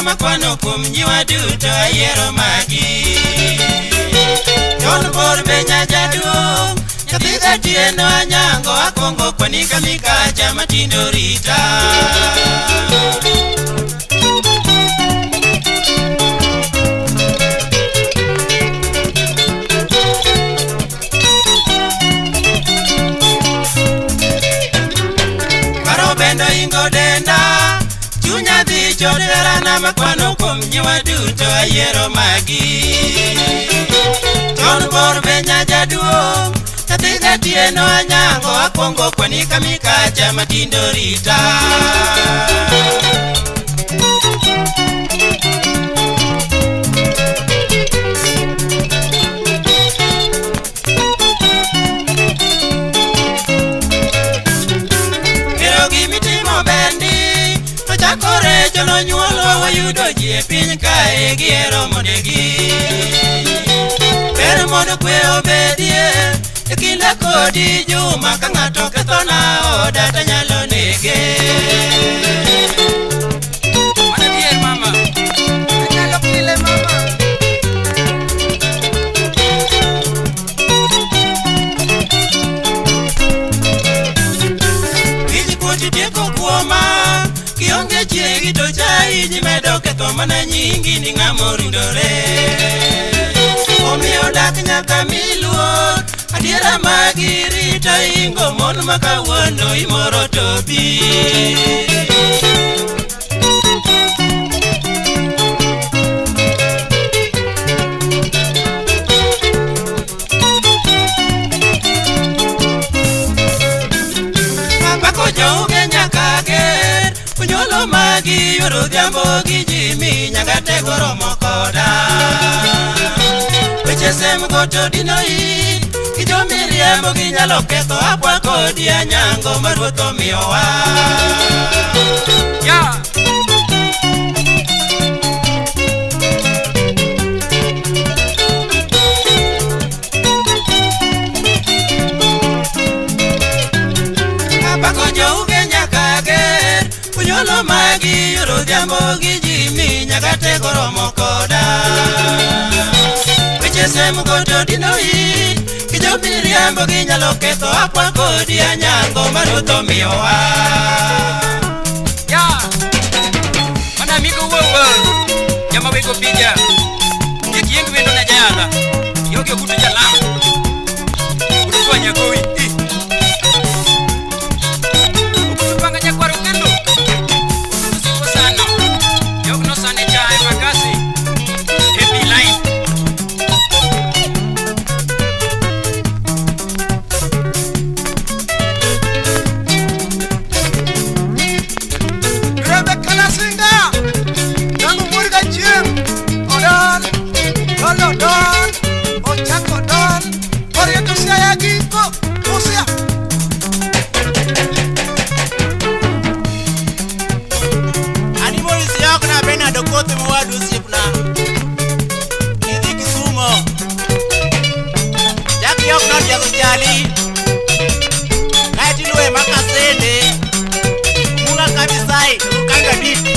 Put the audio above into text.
Makwano kuom nyiwa duto ayiero magi. John bor benya jaduong', nyathi Atieno Anyango akwongo kwanika mikacha matindo rita. Paro bendo ingo denda, chunya dhi chod herana makwano kuom nyiwa duto ayiero magi. John bor benya jaduong', nyathi Atieno Anyango akwongo kwanika mikacha matindo rita. Ero gimitimo berni, to chakore jono nyuolwa wayudo ji e piny kae gihero mondegi. Ber mondo kwe obedie e kinda kodi Juma, ka ng'ato kethona oda tanyalo nege. Mano adier mama. Anyalo kile mama. Wich kuot tieko kuoma, kionge chiegi to chai ji medo ketho mana nyingi ni ng'ama orundore. Omiyo dak nyaka miluor, adiera magi rita ingo mon ma kawuono imoro to bi. Apako jouge nyaka ger, onyuolo magi yuoro odhiambo gi Jimmy nyaka tego romo koda. Weche sem go to dino it, gi jomiriambo ginyalo ketho abwa kodi Anyango ma ruoth omiyowa. Ya. Apako jouge nyaka ger, onyuolo magi yuoro odhiambo gi Jimmy nyaka tego romo koda. Weche sem go to dino it, gi jomiriambo ginyalo ketho abwa kodi Anyango ma ruoth omiyowa. Ya. Mana amigo wuowa. Jama wego pija. Kik yieng wendo ne jayala. Yogi okutu jalam. Utu anyagowi. Okutu panga nyakwaro kendo. Okutu siko sana. Jog no sane chae makasi. Happy line. Kaiti luwe makasende, munga kabisai, lukanga dit.